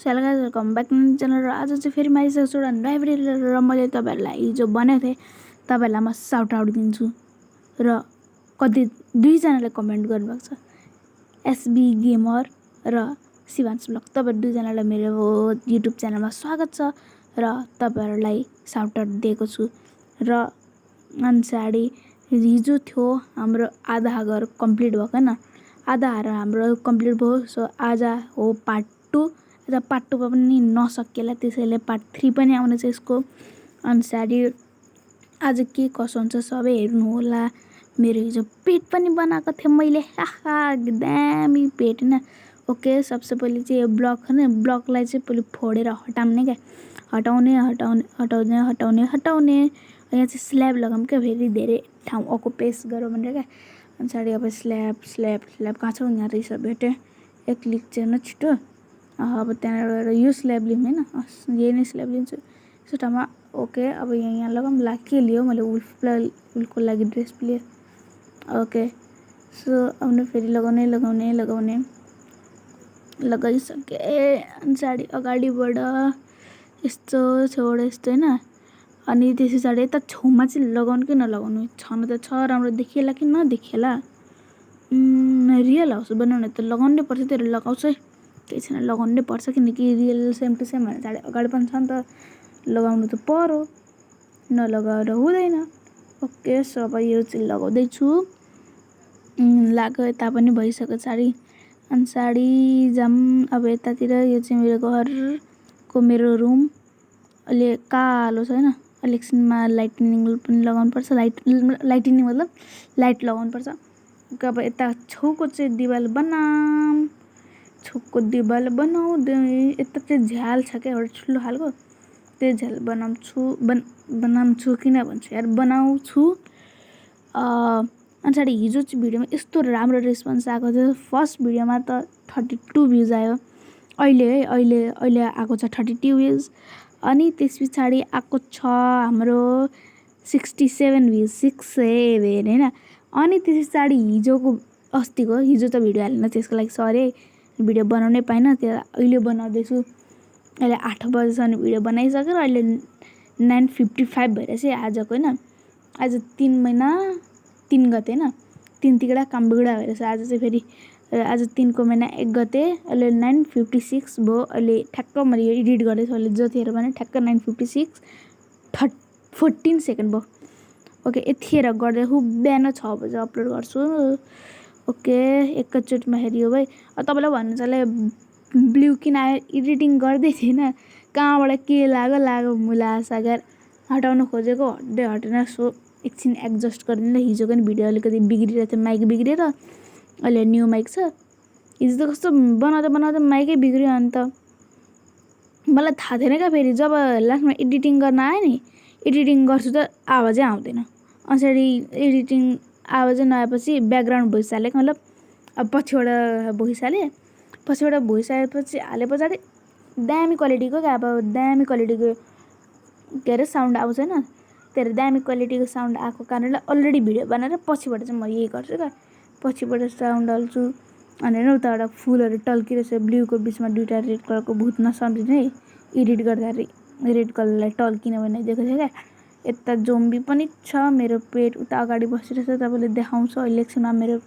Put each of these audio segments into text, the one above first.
Hello guys welcome back to my channel. र आज चाहिँ फेरि माइसको स्टुडेन्ट लाइब्रेरी र मैले तपाईहरुलाई हिजो भनेको थिएँ तपाईहरुलाई म साउट आउट दिन्छु र कति दुईजनाले कमेन्ट गर्नुभएको छ, एसबी गेमर र शिवांश ब्लग। तपाईहरु दुईजनालाई मेरो युट्युब च्यानलमा स्वागत छ र तपाईहरुलाई साउट आउट दिएको छु। र अन्साडी हिजो थियो हाम्रो आधा घर कम्प्लिट भएको हैन, आधा हाम्रो कम्प्लिट भयो। सो आज हो पार्ट 2 र पार्ट 2 पनि नसकेला, त्यसैले पार्ट 3 पनि आउनेछ यसको। अन्साडी आज के कसो हुन्छ सबै हेर्नु होला। मेरो हिजो पेट पनि बनाएको थिएँ मैले, हाहा दामी पेट हैन। ओके, सबसे पहिले चाहिँ यो ब्लक हैन, ब्लकलाई चाहिँ पहिले फोडेर हटाउने क्या, हटाउने हटाउने हटाउने हटाउने हटाउने। यहाँ चाहिँ स्ल्याब लगाऊँ क्या, फेरि धेरै ठाउँ अकुपेस गरौँ भनेर क्या। अन्साडी अब स्ल्याब स्ल्याब स्ल्याब कहाँ छ यहाँ रहेछ, भेटेँ एक क्लिक चाहिँ छिटो। अब त्यहाँबाट यो स्ल्याब लिऊँ हैन, यही नै स्ल्याब लिन्छु यस्तो ठाउँमा। ओके, अब यहाँ लगाऊँ ला। के लियो मैले उल्फको लागि ड्रेस लिएँ। ओके, सो आउनु फेरि लगाउने लगाउने लगाउने लगाइसकेँ। अन्साडी अगाडिबाट यस्तो छोड यस्तो हैन। अनि त्यस पछाडि यता छेउमा चाहिँ लगाउनु कि नलगाउनु, छन त छ, राम्रो देखिएला कि नदेखिएला। रियल हाउस बनाउने त लगाउनै पर्छ, तेरो लगाउँछ है, केही छैन लगाउनै पर्छ, किनकि रियल सेम टु सेम भने अगाडि पनि छ नि त, लगाउनु त पर्यो, नलगाएर हुँदैन। ओके, सो अब यो चाहिँ लगाउँदैछु। लाग्यो यता पनि भइसक्यो साडी। अन्साडी जाम अब यतातिर। यो चाहिँ मेरो घरको मेरो रुम अलि कालो छ हैन, एकछिनमा लाइटनिङ पनि लगाउनुपर्छ, लाइटनिङ मतलब लाइट लगाउनुपर्छ। अब यता छेउको चाहिँ दिवाल बनाऊँ, छेउको दिवाल बनाउँदै यता चाहिँ झ्याल छ क्या एउटा ठुलो खालको, त्यो झ्याल बनाउँछु किन भन्छु यार, बनाउँछु। अन्साडी हिजो चाहिँ भिडियोमा यस्तो राम्रो रेस्पोन्स आएको थियो। फर्स्ट भिडियोमा त 32 भ्युज आयो, अहिले आएको छ 32 भ्युज। अनि त्यस पछाडि आएको छ हाम्रो 67 भ्युज, 67 हैन। अनि त्यस पछाडि हिजो त भिडियो हालेन, त्यसको लागि सरी, भिडियो बनाउनै पाइनँ। त्यो अहिले बनाउँदैछु, अहिले 8 बजेसम्म भिडियो बनाइसकेर अहिले 9:55 भइरहेछ आजको हैन। आज 3 महिना 3 गते हैन, 3 तिगडा काम बिगडा भइरहेछ। आज चाहिँ फेरि आज 3 को महिना 1 गते, अहिले 9:56 भयो। अहिले ठ्याक्क मैले यो एडिट गर्दैछु, अहिले जतिखेर भने ठ्याक्क 9:56 14 सेकेन्ड भयो। ओके, यतिखेर गर्दैछु, बिहान 6 बजे अपलोड गर्छु। ओके, एकैचोटिमा हेरियो भाइ। तपाईँलाई भन्नु चाहिँ ब्लू किन आयो, एडिटिङ गर्दै थिएन, कहाँबाट के लाग्यो मुला सागर हटाउनु खोजेको हटेन। सो एकछिन एडजस्ट गरिदिनु। हिजोको नि भिडियो अलिकति बिग्रिरहेको थियो, माइक बिग्रेर, अहिले न्यू माइक छ। हिजो त कस्तो बनाउँदा माइकै बिग्रियो। अन्त मलाई थाहा थिएन क्या, फेरि जब लास्टमा एडिटिङ गर्न आयो नि, एडिटिङ गर्छु त आवाजै आउँदैन। अन्साडी एडिटिङ आवाजै नआएपछि ब्याकग्राउन्ड भोइस हालेको, मतलब अब पछिबाट भोइस हाले पछाडि दामी क्वालिटीको क्या, अब दामी क्वालिटीको के अरे साउन्ड आउँछ हैन। त्यही दामी क्वालिटीको साउन्ड आएको कारणले अलरेडी भिडियो बनाएर पछिबाट चाहिँ म यही गर्छु क्या, पछिबाट साउन्ड हाल्छु। अनि हेर्नु उताबाट फुलहरू टल्किरहेछ, ब्लूको बिचमा दुईवटा रेड कलरको भूत नसम्झिनु है, एडिट गर्दाखेरि रेड कलरलाई टल्किने बनाइदिएको थियो क्या। यता जोम्बी पनि छ, मेरो पेट उता अगाडि बसिरहेछ, तपाईँले देखाउँछ अहिले एकछिनमा। मेरो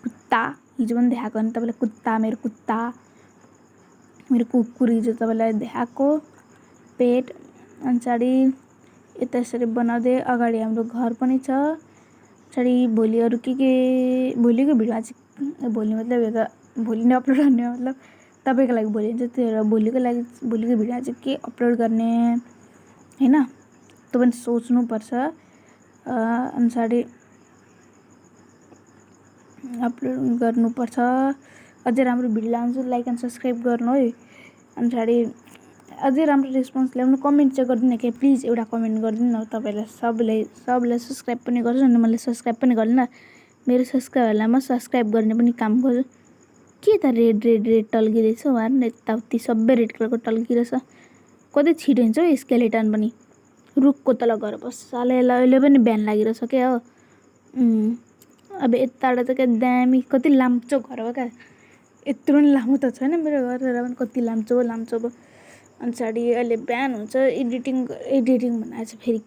कुत्ता हिजो पनि देखाएको नि तपाईँलाई, मेरो कुकुर हिजो तपाईँलाई देखाएको पेट। अन्साडी यता यसरी बनाउँदै अगाडि हाम्रो घर पनि छ। अन्साडी भोलि अरू के भोलिको भिडियोमा चाहिँ, भोलि मतलब यो त भोलि नै अपलोड गर्ने मतलब तपाईँको लागि भोलि हुन्छ, त्यो भोलिको भिडियोमा चाहिँ के अपलोड गर्ने हैन, त्यो पनि सोच्नुपर्छ। अन्साडी अपलोड गर्नुपर्छ, अझै राम्रो भिडियो ल्याउँछु, लाइक एन्ड सब्सक्राइब गर्नु है। अन्साडी अझै राम्रो रेस्पोन्स ल्याउनु, कमेन्ट चाहिँ गरिदिनु कि प्लिज, एउटा कमेन्ट गरिदिनु न। तपाईँलाई सबलाई सब्सक्राइब पनि गर्छु अनि मलाई सब्सक्राइब पनि गर्दिनँ, मेरो सब्सक्राइबरलाई म सब्सक्राइब गर्ने पनि काम गर्छु। के त रेड टल्किरहेछ उहाँहरू न, यताउति सबै रेड कलरको टल्किरहेछ। कति छिटो हिँड्छ हौ स्केलेटन पनि, रुखको तल गएर बस्छ साले, अहिले पनि बिहान लागिरहेछ क्या हो। अब यताबाट त क्या दामी, कति लाम्चो घर हो क्या, यत्रो नि लामो त छैन मेरो घर तर पनि कति लाम्चो अब पछाडि अहिले बिहान हुन्छ एडिटिङ भनेर चाहिँ फेरि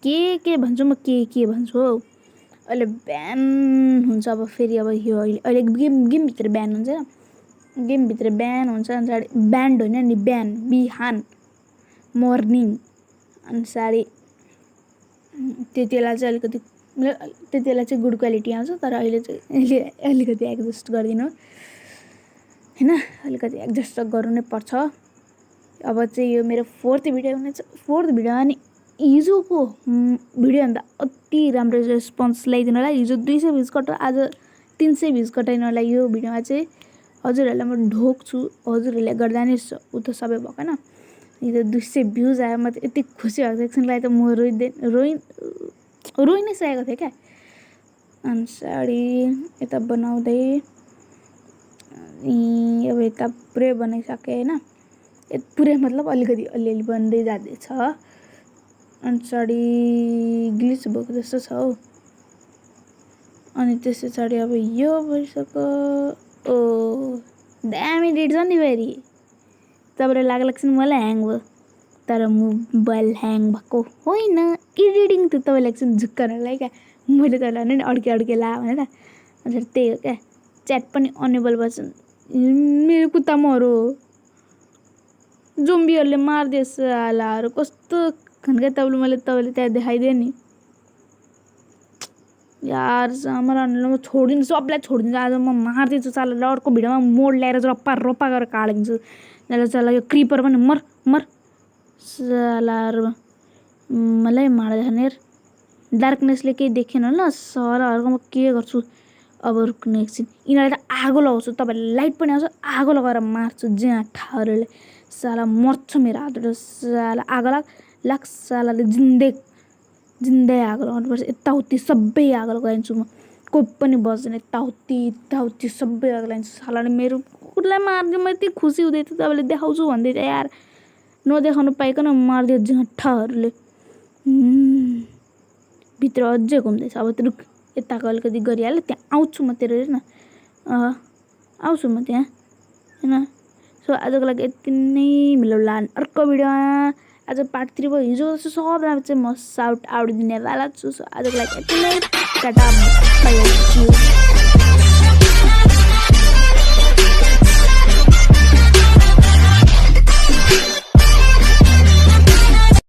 के भन्छु म के भन्छु हौ अहिले बिहान हुन्छ अब फेरि अब यो अहिले गेमभित्र बिहान हुन्छ गेमभित्र बिहान हुन्छ पछाडि ब्यान्ड होइन नि बिहान मर्निङ अनुसारी त्यति बेला चाहिँ गुड क्वालिटी आउँछ तर अहिले चाहिँ अलिकति एडजस्ट गरिदिनु होइन अलिकति एडजस्ट गर्नु नै पर्छ अब चाहिँ यो मेरो फोर्थ भिडियो हुनेछ फोर्थ भिडियोमा नि हिजोको भिडियोभन्दा अति राम्रो रेस्पोन्स ल्याइदिनु होला हिजो 200 भ्युज कट आज 300 भ्युज कटाइनु होला यो भिडियोमा चाहिँ हजुरहरूलाई म ढोक्छु हजुरहरूले गर्दा नै उ त सबै भएको होइन हिजो 200 भ्युज आयो म त यति खुसी भएको एकछिनलाई त म रोइ नै सकेको थिएँ क्या अनुसारी यता बनाउँदै अब यता पुरै बनाइसकेँ होइन पुरै मतलब अलिकति अलिअलि बन्दै जाँदैछ पछाडि ग्लिच भएको जस्तो छ हौ अनि त्यस पछाडि अब यो भइसक्यो ओ दामी डेट छ नि फेरि तपाईँलाई लाग्ला कि मलाई ह्याङ भयो तर मोबाइल ह्याङ भएको होइन एडिटिङ त तपाईँलाई एकछिन झुक्कानलाई क्या मैले तपाईँलाई नि अड्के ला भनेर अन्त त्यही हो क्या च्याट पनि अनेबल भएछ मेरो कुत्तामहरू जोम्बीहरूले मारिदिएछ हालाहरू कस्तो खन्का तपाईँले त्यहाँ देखाइदियो नि यार मलाई म छोडिदिन्छु सबलाई छोडिदिन्छु आज म मारिदिन्छु साला अर्को भिडियोमा मोड ल्याएर रोप्पा गरेर काटिदिन्छु साला यो क्रिपर पनि मर सालाहरू मलाई मार्दै खाने यार डार्कनेसले केही देखेन ल सरहरूको म के गर्छु अब रुक्ने एकछिन यिनीहरूलाई त आगो लगाउँछु तपाईँहरूले लाइट पनि आउँछ आगो लगाएर मार्छु ज्याठाहरूले साला मर्छ मेरो हातबाट साला आगो लाग सालाले जिन्दै आगो लगाउनुपर्छ यताउति सबै आगो लगाइदिन्छु म कोही पनि बस्दैन यताउति सबै आगो लगाइदिन्छु सालाले मेरो कुकुरलाई मारिदियो म यति खुसी हुँदै थियो तपाईँले देखाउँछु भन्दै थियो यार नदेखाउनु पाइकन मारिदियो ज्याठाहरूले भित्र अझै घुम्दैछ अब रुक यताको अलिकति गरिहाल्यो त्यहाँ आउँछु म तेरो हेर्न आउँछु म त्यहाँ होइन सो आजको लागि यति नै मिलाउला अर्को भिडियोमा आज पार्ट 3 भयो हिजो सबैलाई चाहिँ म साउट आउट दिनेवाला छु सो आजको लागि यति नै टाटा बाइ बाइ